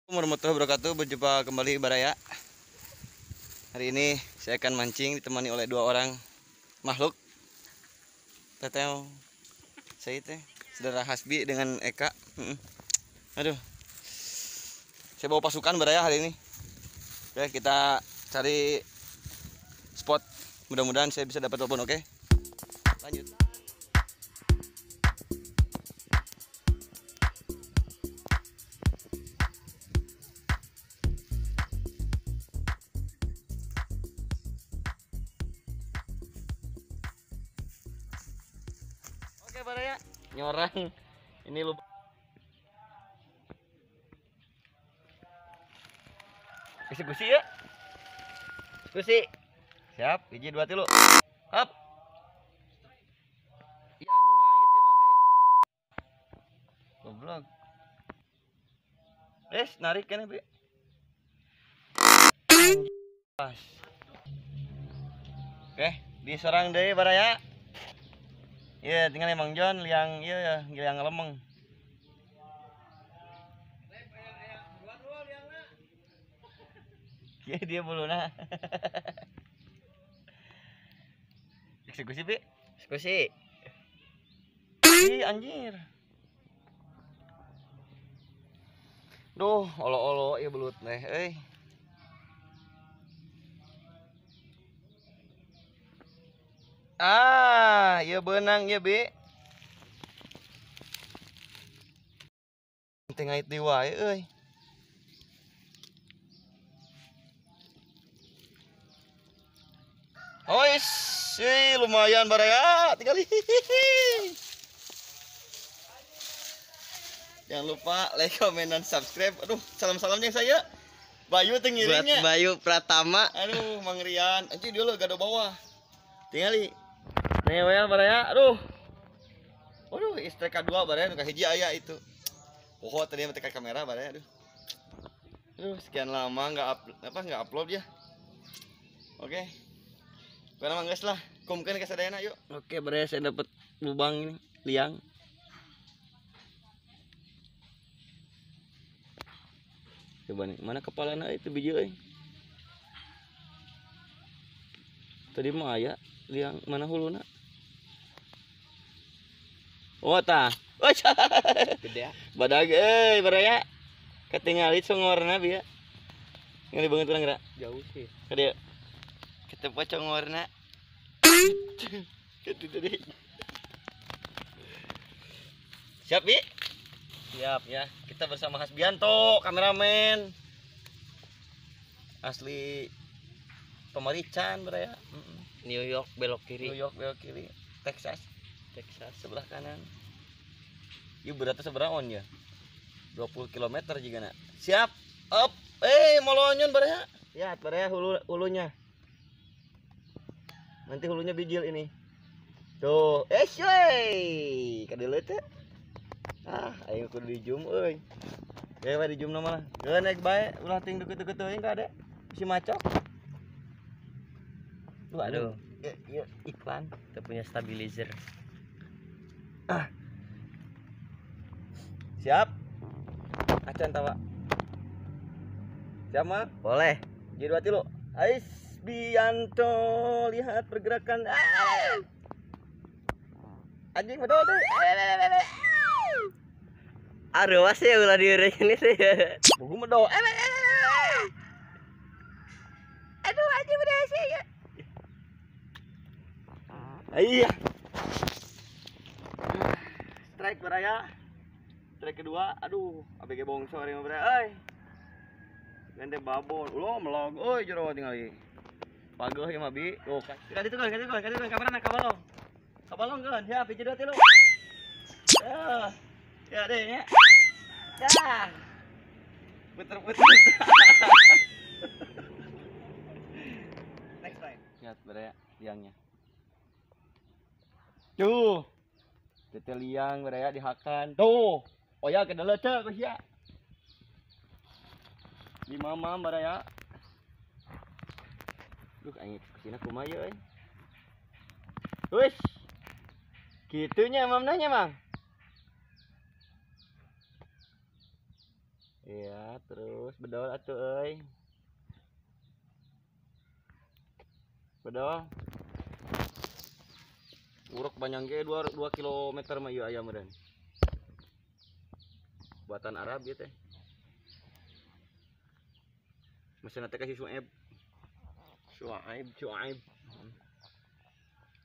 Warahmatullahi wabarakatuh. Berjumpa kembali Baraya. Hari ini saya akan mancing ditemani oleh dua orang makhluk. Teteo, saya teh saudara Hasbi dengan Eka. Aduh, saya bawa pasukan Baraya hari ini. Oke, kita cari spot. Mudah-mudahan saya bisa dapat telepon. Oke, lanjut. Oke Baraya, nyorang ini lu. Eksekusi ya? Eksekusi. Siap, 1, 2, 3. Hop. Iya anjing ngait ya mah, Bi. Goblok. Narik kan, Bi. Pas. Oke, diserang deui Baraya. Iya, tinggal emang John liang iya ya, liang lemeng. Iya dia buluna. Eksekusi, Bi. Eksekusi. Ih, anjir. Duh, olo-olo ya belut nih, euy. Ah, ya benang ya, Bi. Teu ngait deui wae euy. Ois, lumayan Baraya, tinggal. Jangan lupa like, komen, dan subscribe. Aduh, salam-salamnya saya. Bayu teu ngiringnya. Buat Bayu Pratama. Aduh, Mang Rian. Anjing dia lo gado bawah. Tinggali. Newel Baraya, aduh. Waduh, istri K2 Baraya nu kahiji aya itu. Poho tadi mah teka kamera Baraya, aduh. Aduh, sekian lama enggak upload ya. Oke. Karena mah geus lah, kumkeun ka sadayana yuk. Oke, Baraya saya dapat lubang ini, liang. Coba nih, mana kepalana itu biji euy. Tadi mah aya liang, mana huluna? Oh tah. Oh, gede ya. Badag euy Baraya. Katingali congorna bieu. Ngali banget urang geura. Jauh sih. Ka dieu. Ketepo congorna. Kitu tadi. Siap, Bi? Siap ya. Kita bersama Hasbianto, kameramen. Asli Pemarican Baraya. New York belok kiri. New York belok kiri. Texas. Texas sebelah kanan. Ieu berarti seberapa on ya? 20 km juga nak. Siap. Up. Molonyon Baraya. Lihat Baraya hulunya. Nanti hulunya bijil ini. Tuh, seuy. Kadeuleu teh. Ah, aing kudu di zoom euy. Ge we di zoom na mah. Geus naik bae, ulah ting deket-deket teuing ka ade. Si macok. Duh, aduh. Iya, iklan. Kita punya stabilizer. Ah. Siap. Acan tawa. Siap, Mang? Boleh. 1, 2, 3. Hasbianto, lihat pergerakan. Ah. Anjing betul tuh. Aduh, masih ulah diri ini sih. Buku medol. Aduh, anjing udah sih ya. Iya. Strike Baraya. Strike kedua. Aduh, ABG bongso hari ini Baraya. Euy. Gante babon. Ulah melog euy jero tingali. Pageuh ieu mah Bi. Tuh, ka ditu kan, ka ditu kan, ka ditu kan kamarana ka balong. Ka balong geun, ya 1, 2, 3. Ya. Ya deh nya. Ya. Puter-puter. Next time. Lihat Baraya liangnya. Tuh. Tete liang Baraya dihakan. Tuh. Oh ya kedeuleu teu ku sia. Di mama Baraya. Duh aing kesina kumaha euy. Wis. Kitunya mamnanya, Mang. Iya, terus bedol atuh euy. Bedol. Urek banyak ge 2 kilometer mah ieu ayam meureun. Buatan Arab ieu teh. Mesin teh kasih Suaib. Suaib, Suaib.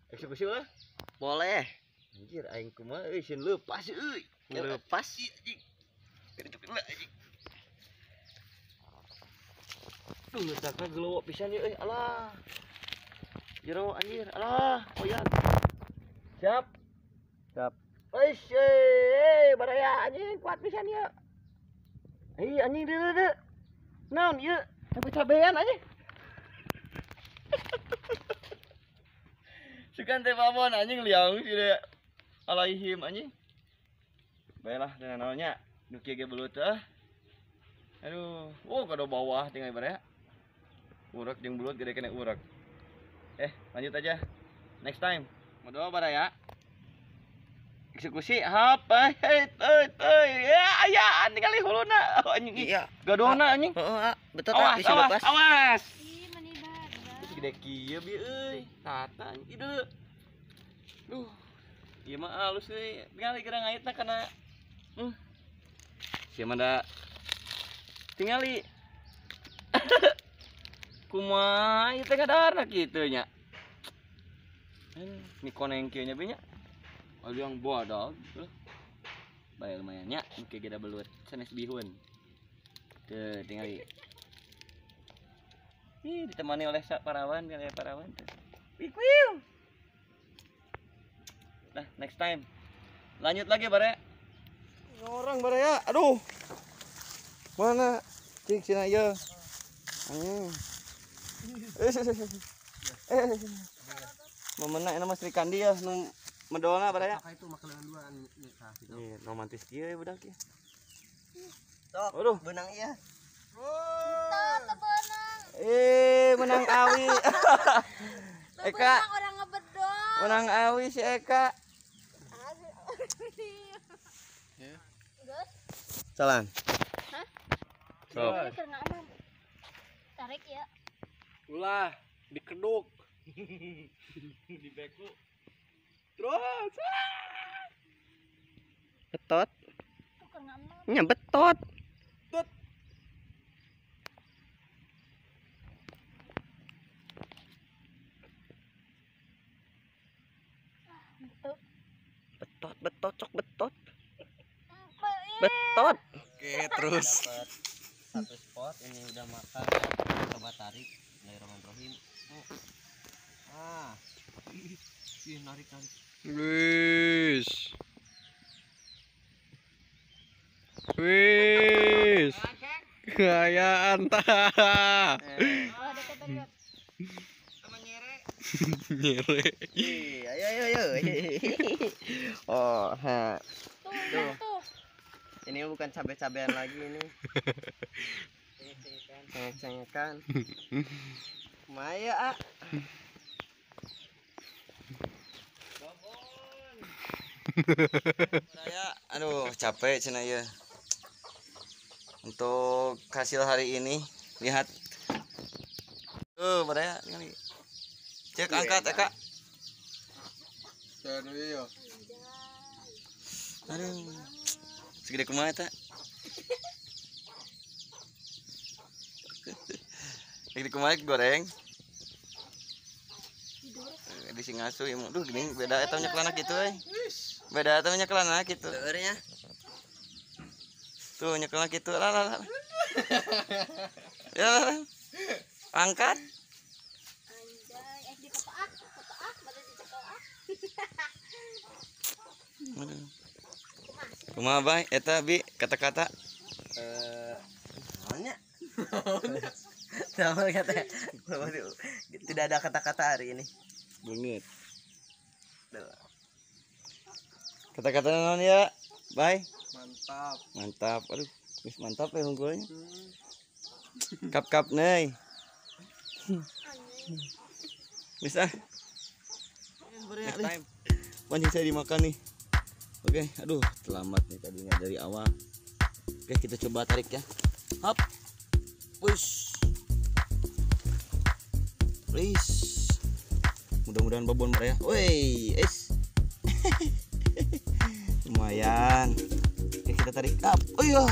Eksekusi lah. Boleh. Anjir aing kumaha euy sieun leupas euy. Lepas. Anjing. Anjing. Duh, letakna gelowo pisan ieu euy. Alah. Jero anjir. Alah, oyak. Siap. Siap. Euy, baraya anjing kuat pisan ieu. Ih, anjing deui deui. Naon ieu? Cabe-cabean anjing. Sugan teh babon anjing liang sih deh. Alaihim anjing. Baiklah dengan naonnya nu kieu ge belut teh. Aduh, oh kado bawah tinggal baraya. Urek jeung belut gede kena urek. Lanjut aja. Next time. Modal baraya. Eksekusi apa? Hei, teuy. Ya, ayaan tinggal huluna. Oh, anjing. Iya. Gadohna anjing. Heeh, betul awas, tak awas, awas. Ih, meni barbar. Gede kieu bi euy. Tata anjing deuleu. Duh. Ieu mah alus euy. Tingali geura ngaitna kana. Sia mah da tingali. Kumaha ieu teh ngadarna kitu nya. Ini koneng kieu nya bi nya. Ada yang bodoh. Bae lumayan nya, engke geda belut sanes bihun. Tuh tingali. Ih, ditemani oleh parawan, oleh parawan tuh. Wih. Nah, next time. Lanjut lagi bare. Orang bare ya. Aduh. Mana? Cing sina ieu. Anjing. Memenak nama Sri Kandi ya nu medolna bare ya. Itu makanan dua nih gitu. Ih, romantis kieu ya budak ieu. Sok, aduh, benang iya. Teu benang. Menang awi. Eka. Benang orang ngebedol. Menang awi si Eka. Geus. Salam. Hah? Sok. Tarik ya. Ulah, dikeduk. Di beku. Terus. Betot. Nya betot. Tut. Betot, betot, cok betot. Betot. Oke, terus. Dapet satu spot ini udah makan, coba tarik. Bismillahirrahmanirrahim. Ah. Ih, narik narik. Wis. Wis. Gayaan ta. Nyere. Ayo ayo ayo. Oh, ha. Tuh. Ini bukan cabe-cabean lagi ini. Cengek-cengekan. Maya, ah. Saya aduh capek cenah ieu. Untuk hasil hari ini lihat. Tuh, baraya ningali. Cek angkat Eka. Aduh. Segede kumaha eta? Segede kumaha goreng. Di Singasu ieu. Duh geuning beda eta nyeklana kitu euy. Beda eta nyeklana kitu. Seueur nya. Tuh nyeklana kitu lah lah. Ya. Angkat. Anjay, di kotak, kotak, bade dicekel ah. Aduh. Kumaha bae eta bi kata-kata? Naonnya? Sama kata. Tidak ada kata-kata hari ini. Banget. Kata-kata naon ya? Bye. Mantap. Mantap. Aduh, wis mantap ya unggulnya. Kap-kap nih. Bisa. Next time. Pancing saya dimakan nih. Oke, aduh, terlambat nih tadinya dari awal. Oke, kita coba tarik ya. Hop. Wis. Wis. Mudah-mudahan babon baraya. Woi, es. Lumayan. Oke, kita tarik up. Oh iya.